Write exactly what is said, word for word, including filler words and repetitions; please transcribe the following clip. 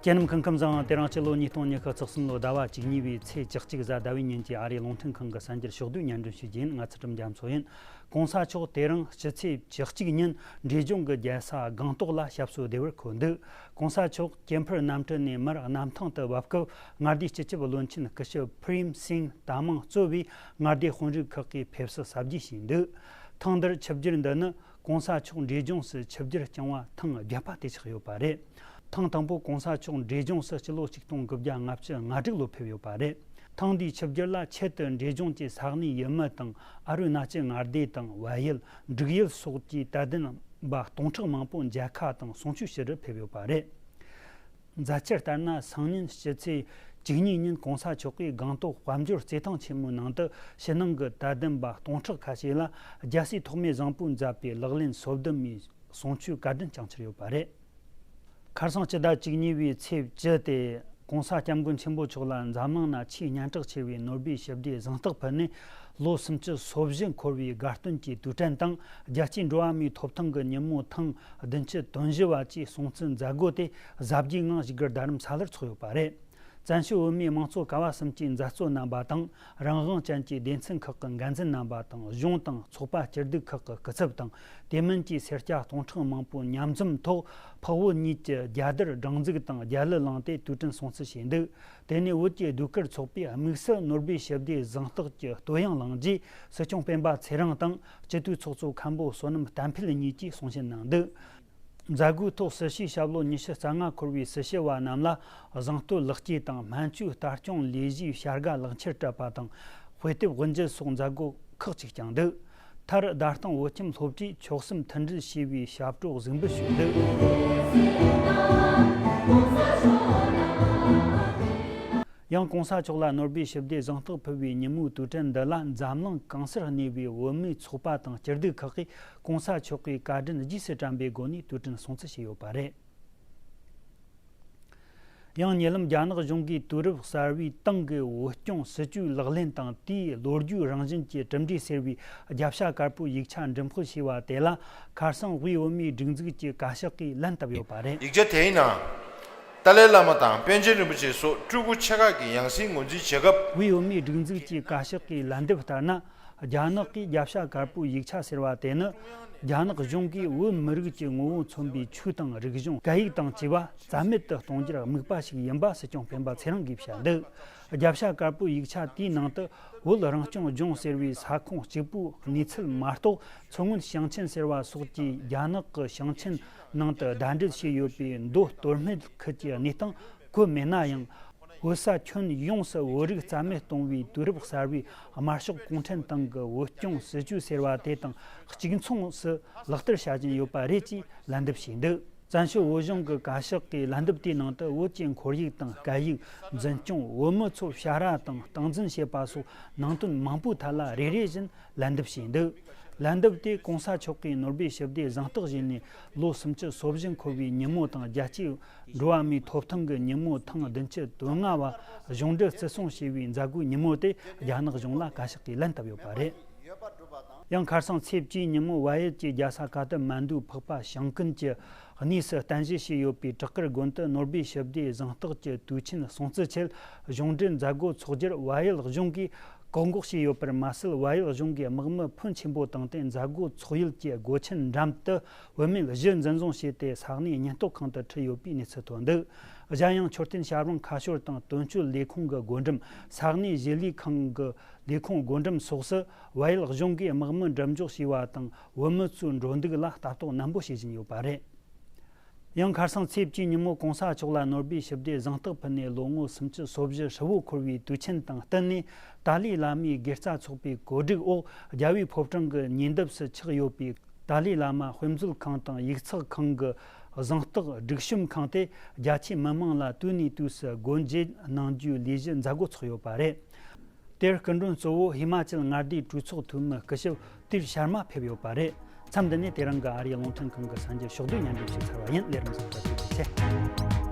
ཁྱེད་རྣམས་སྐུ་ཁམས་བཟང་། དེ་རིང་སྤྱི་ལོ་ཉིས་སྟོང་ཉི་ཤུ་རྩ་གསུམ་ལོ་ཟླ་བ་བཅུ་གཉིས་པའི་ཚེས་བཅུ་གཅིག་གཟའ་ཟླ་བའི་ཉིན་གྱི་ཨ་རིའི་རླུང་འཕྲིན་ཁང་གི་གསར་འགྱུར་ཕྱོགས་བསྡུས་སྙན་སྒྲོན་ཞུ་རྒྱུ་ཡིན། ང་ཚུལ་ཁྲིམས་རྒྱ་མཚོ་ཡིན། གོང་ས་མཆོག་དེ་རིང་ཕྱི་ཚེས་བཅུ་གཅིག་ཉིན་འབྲས་ལྗོངས་ཀྱི་རྒྱལ་ས་སྒང་ཏོག་ལ་ཞབས་སོར་བདེ་བར་འཁོད་འདུག་གོང་ས་མཆོག་ཀེམ་ཕུར་གནམ་གྲུ་ནས་མར་གནམ་ཐང་དུ་བབས་སྐབས། མངའ་སྡེའི་སྤྱི་ཁྱབ་བློན་ཆེན་སྐུ་ཞབས་Prem Singh Tamang གཙོས་པའི་མངའ་སྡེ་དཔོན་རིགས་ཁག་གིས་ཕེབས་བསུ་གཟབ་རྒྱས་བྱས་འདུག་ཐེངས་འདིར་ཆིབས་བསྒྱུར་འདི་ནི། གོང་ས་མཆོག་འབྲས་ལྗོངས་སུ་ཆིབས་བསྒྱུར་བསྐྱངས་པ་ཐེངས་བརྒྱད་པ་དེ་ཆགས་ཡོད་པ་རེད། ཐེངས་དང་པོ་གོང་ས་མཆོག་འབྲས་ལྗོངས་སུ་སྤྱི་ལོ་ཆིག་སྟོང་དགུ་བརྒྱ་ལྔ་བཅུ་ང་དྲུག་ལོ་ཕེབས་ཡོད་པ་རེད། ཐེངས་འདིའི་ཆིབས་བསྒྱུར་ལ་ཆེད་དུ་འབྲས་ལྗོངས་ཀྱི་ས་གནས་ཡུལ་མི་དང་ཨ་རུ་ན་ཅལ་མངའ་སྡེ་དང་བལ་ཡུལ། འབྲུག་ཡུལ་སོགས་ཀྱི་དད་ལྡན་པ་སྟོང་ཕྲག་མང་པོ་མཇལ་ཁ་དང་གསུང་ཆོས་ཞུ་རུ་ཕེབས་ཡོད་པ་རེད། མཛད་འཆར་ལྟར་ན། སང་ཉིན་ཕྱི་ཚེས་བཅུ་གཉིས་ཉིན་གོང་ས་མཆོག་གིས་སྒང་ཏོག་དཔལ་འབྱོར་རྩེད་ཐང་ཆེན་མོའི་ནང་དུ་ཕྱི་ནང་གི་དད་ལྡན་པ་སྟོང་ཕྲག་ཁ་ཤས་ལ་རྒྱལ་སྲས་ཐོགས་མེད་བཟང་པོས་མཛད་པའི་ལག་ལེན་སོ་བདུན་མའི་གསུང་ཆོས་བཀའ་དྲིན་བསྐྱང་འཆར་ཡོད་པ་རེད། ཁ་སང་སྤྱི་ཟླ་བཅུ་གཉིས་པའི་ཚེས་བཅུ་སྟེ། གོང་ས་སྐྱབས་མགོན་ཆེན་པོ་མཆོག་ལ་འཛམ་གླིང་ན་ཆེས་སྙན་གྲགས་ཆེ་བའི་ནོར་བུའི་ཞི་བདེའི་གཟེངས་རྟགས་ཕུལ་ནས། ལོ་སུམ་ཅུ་སོ་བཞི་འཁོར་བའི་དགའ་སྟོན་གྱི་དུས་དྲན་དང་། རྒྱལ་སྤྱིའི་འགྲོ་བ་མིའི་ཐོབ་ཐང་གི་ཉིན་མོ་ཐེངས་བདུན་ཅུ་དོན་བཞི་བ་བཅས་སྲུང་བརྩི་མཛད་སྒོ་དེ་གཟབ་རྒྱས་ངང་བཞུགས་སྒར་རྡ་རམ་ས་ལར་འཚོགས་ཡོད་པ་རེད། བཙན་བྱོལ་བོད་མིའི་དམངས་གཙོ་ཀ་བ་གསུམ་གྱི་མཛད་གཙོ་རྣམ་པ་དང་། རང་དབང་ཅན་གྱི་སྡེ་ཚན་ཁག་གི་འགན་འཛིན་རྣམ་པ་དང་། གཞུང་དང་ཚོགས་པ་སྐྱིད་སྡུག་ཁག་གི་སྐུ་ཚབ་དང་། དེ་མིན་གྱི་སེར་སྐྱ་སྟོང་ཕྲག་མང་པོ་མཉམ་འཛོམས་ཐོག། འཕགས་བོད་གཉིས་ཀྱི་རྒྱལ་དར་སྒྲེང་འཛུགས་དང་རྒྱལ་གླུ་བླངས་ཏེ་དུས་དྲན་སྲུང་བརྩི་བྱས་འདུག་དེ་ནས་བོད་ཀྱི་ཟློས་གར་ཚོགས་པས་དམིགས་བསལ་ནོར་བུའི་ཞི་བདེའི་གཟེངས་རྟགས་ཀྱི་བསྟོད་དབྱངས་བླངས་རྗེས། སྲིད་སྐྱོང་སྤེན་པ་ཚེ་རིང་དང་སྤྱི་འཐུས་ཚོགས་གཙོ་མཁན་པོ་བསོད་ནམས་བསྟན་འཕེལ་གཉིས་ཀྱིས་གསུང་བཤད་གནང་འདུག་མཛད་སྒོའི་ཐོག་སྲི་ཞུའི་ཞབས་ལོ་ཉི་ཤུ་རྩ་ལྔ་འཁོར་བའི་སྲི་ཞུ་བ་རྣམས་ལ་གཟེངས་བསྟོད་ལེགས་སྐྱེས་དང་། སྨན་བཅོས་ལྟ་སྐྱོང་ལས་གཞིའི་བྱ་དགའ་ལག་ཁྱེར་སྤྲད་པ་དང་། དཔེ་དེབ་དབུ་འབྱེད་སོགས་མཛད་སྒོ་ཁག་ཅིག་བསྐྱངས་འདུག་མཐར་རྡ་སྟེང་བོད་ཁྱིམ་སློབ་གྲྭས་ཆོལ་གསུམ་མཐུན་སྒྲིལ་ཞེས་པའི་ཞབས་བྲོ་གཟིགས་འབུལ་ཞུས་འདུག་ཡང་གོང་ས་མཆོག་ལ་ནོར་བུའི་ཞི་བདེའི་གཟེངས་རྟགས་ཕུལ་བའི་ཉིན་མོའི་དུས་དྲན་འདི་ལ་འཛམ་གླིང་གང་སར་གནས་པའི་བོད་མིའི་ཚོགས་པ་དང་སྐྱིད་སྡུག་ཁག་གིས་གོང་ས་མཆོག་གི་བཀའ་དྲིན་རྗེས་སུ་དྲན་པའི་སྒོ་ནས་དུས་དྲན་སྲུང་བརྩི་བྱས་ཡོད་པ་རེད། ཡང་ཉེ་ལམ་རྒྱ་ནག་གཞུང་གིས་དུས་རབས་གསར་བའི་ཏང་གི་བོད་སྐྱོང་སྲིད་ཇུས་ལག་ལེན་དང་དེའི་ལོ་རྒྱུས་རང་བཞིན་གྱི་གྲུབ་འབྲས་ཟེར་བའི་རྒྱབ་ཤ་དཀར་པོའི་ཡིག་ཆ་འགྲེམས་སྤེལ་བྱས་པ་དེ་ལ། ཁ་སང་དབུས་བོད་མིའི་སྒྲིག་འཛུགས་ཀྱི་བཀའ་ཤག་གིས་ལན་བཏབ་ཡོད་པ་རེད། ཡིག་ཆ་དེའི་ནང་ཏཱ་ལའི་བླ་མ་དང་པཎ་ཆེན་རིན་པོ་ཆེ་སོགས་སྤྲུལ་སྐུ་ཆེ་ཁག་གི་ཡང་སྲིད་ངོས་འཛིན་བྱེད་སྐབས། དབུས་བོད་མིའི་སྒྲིག་འཛུགས་ཀྱི་བཀའ་ཤག་གི་ལན་འདེབས་ལྟར་ན། རྒྱ་ནག་གིས་རྒྱབ་ཤ་དཀར་པོའི་ཡིག་ཆ་ཟེར་བ་དེ་ནི། རྒྱ་ནག་གཞུང་གིས་བོད་མི་རིགས་ཀྱི་ངོ་བོ་མཚོན་པའི་ཆོས་དང་རིག་གཞུང་། སྐད་ཡིག་དང་བཅས་པ་རྩ་མེད་དུ་གཏོང་རྒྱུར་དམིགས་པ་ཞིག་ཡིན་པ་སྲིད་སྐྱོང་སྤེན་པ་ཚེ་རིང་གིས་བཤད་འདུག་རྒྱབ་ཤ་དཀར་པོའི་ཡིག་ཆ་དེའི་ནང་དུ། བོད་རང་སྐྱོང་ལྗོངས་ཟེར་བའི་ས་ཁོངས་གཅིག་པུའི་གནས་ཚུལ་མ་གཏོགས། མཚོ་སྔོན་ཞིང་ཆེན་ཟེར་བ་སོགས་ཀྱི་རྒྱ་ནག་གི་ཞིང་ཆེན་ནང་དུ་ཟླ་སྒྲིལ་བྱས་ཡོད་པའི་མདོ་སྟོད་སྨད་ཁུལ་གྱི་གནས་སྟངས་བཀོད་མེད་ན་ཡང་། བོད་ས་ཁྱོན་ཡོངས་སུ་བོད་རིགས་རྩ་མེད་གཏོང་བའི་དུས་རབས་གསར་བའི་དམར་ཤོག་གུང་ཁྲན་ཏང་གི་བོད་སྐྱོང་སྲིད་ཇུས་ཟེར་བ་དེ་དང་གཅིག་མཚུངས་སུ་ལག་བསྟར་བྱ་བཞིན་ཡོད་པ་རེད་ཅེས་ལན་འདེབས་བྱས་འདུག་བཙན་བྱོལ་བོད་གཞུང་གི་བཀའ་ཤག་གི་ལན་འདེབས་དེའི་ནང་དུ། བོད་ཀྱི་ཁོར་ཡུག་དང་སྐད་ཡིག་འཛིན་སྐྱོང་། བོད་མི་ཚོ་བྱ་ར་དང་སྟངས་འཛིན་བྱེད་པ་སོགས་ནང་དོན་མང་པོའི་ཐད་ལ་རེ་རེ་བཞིན་ལན་འདེབས་བྱས་འདུག་ལན་འདེབས་དེས་གོང་ས་མཆོག་གིས་ནོར་བུའི་ཞི་བདེའི་གཟེངས་རྟགས་བཞེས་ནས་ལོ་སུམ་ཅུ་སོ་བཞི་འཁོར་བའི་ཉིན་མོ་དང་། རྒྱལ་སྤྱིའི་འགྲོ་བ་མིའི་ཐོབ་ཐང་གི་ཉིན་མོ་ཐེངས་བདུན་ཅུ་དོན་ལྔ་བ་གཞུང་འབྲེལ་བརྩི་སྲུང་བྱས་པའི་མཛད་སྒོའི་ཉིན་མོ་དེ་རྒྱ་ནག་གཞུང་ལ་བཀའ་ཤག་གིས་ལན་བཏབ་ཡོད་པ་རེད། ཡང་ཁ་སང་ཚེས་བཅུའི་ཉིན་མོ་བལ་ཡུལ་གྱི་རྒྱལ་ས་ཀ་ཐ་མན་ཌུ་འཕགས་པ་ཞིང་ཀུན་གྱི་གནས་སུ་རྟེན་གཞི་བྱས་ཡོད་པའི་བྲག་དཀར་དགོན་དུ་ནོར་བུའི་ཞི་བདེའི་གཟེངས་རྟགས་ཀྱི་དུས་ཆེན་སྲུང་བརྩི་ཆེད་གཞུང་འབྲེལ་མཛད་སྒོ་འཚོགས་རྒྱུར་བལ་ཡུལ་གཞུང་གིས་བཀག་འགོག་བྱས་ཡོད་པར་མ་ཟད། བལ་ཡུལ་གཞུང་གིས་དམག་མི་ཕོན་ཆེན་པོ་བཏང་སྟེ་མཛད་སྒོ་འཚོགས་ཡུལ་གྱི་སྒོ་ཆེན་འགྲམ་དུ་བུད་མེད་བཞི་འཛིན་བཟུང་བྱས་ཏེ་ས་གནས་ཉེན་རྟོག་ཁང་དུ་ཁྲིད་ཡོད་པའི་གནས་ཚུལ་ཐོན་འདུག་གཞན་ཡང་མཆོད་རྟེན་བྱ་བྲུང་ཁ་ཤོར་དང་དོན་གཅོད་ལས་ཁུངས་ཀྱི་སྒོ་འགྲམ། ས་གནས་གཞིས་ལས་ཁང་གི་ལས་ཁུངས་སྒོ་འགྲམ་སོགས་སུ་བལ་ཡུལ་གཞུང་གིས་དམག་མི་འགྲེམས་འཇོག་བྱས་པ་དང་། བོད་མི་ཚོའི་འགྲོ་འདུག་ལ་ལྟ་རྟོག་ནན་པོ་བྱེད་བཞིན་ཡོད་པ་རེད། ཡང་ཁ་སང་ཚེས་བཅུའི་ཉིན་མོ་གོང་ས་མཆོག་ལ་ནོར་བུའི་ཞི་བདེའི་གཟེངས་རྟགས་ཕུལ་ནས་ལོ་ངོ་སུམ་ཅུ་སོ་བཞི་ཧྲིལ་བོ་འཁོར་བའི་དུས་ཆེན་དང་བསྟུན་ནས། ཏཱ་ལའི་བླ་མའི་དགེ་རྩ་ཚོགས་པའི་གོ་སྒྲིག་འོག་རྒྱལ་བའི་ཕོ་བྲང་གི་ཉེ་འདབས་སུ་ཆགས་ཡོད་པའི་ཏཱ་ལའི་བླ་མ་དཔེ་མཛོད་ཁང་དང་ཡིག་ཚགས་ཁང་གི་གཟེངས་རྟགས་སྒྲིག་གཤོམ་ཁང་དེ་རྒྱ་ཆེའི་མི་མང་ལ་དུས་ནས་དུས་སུ་སྒོ་འབྱེད་གནང་རྒྱུའི་ལས་གཞི་མཛད་སྒོ་འཚོགས་ཡོད་པ་རེད། དེར་སྐུ་མགྲོན་གཙོ་བོ་ཧི་མ་ཅལ་མངའ་སྡེའི་གྲོས་ཚོགས་འཐུས་མི་སྐུ་ཞབས་ཏིར་ཤར་མ་ཕེབས་ཡོད་པ་རེད། མཚམས་འདི་ནས་དེ་རིང་གི་ཨ་རིའི་རླུང་འཕྲིན་ཁང་གི་གསར་འགྱུར་ཕྱོགས་བསྡུས་སྙན་སྒྲོན་ཞུས་ཚར་བ་ཡིན། ལས་རིམ་གཟིགས་པར་ཐུགས་རྗེ་ཆེ།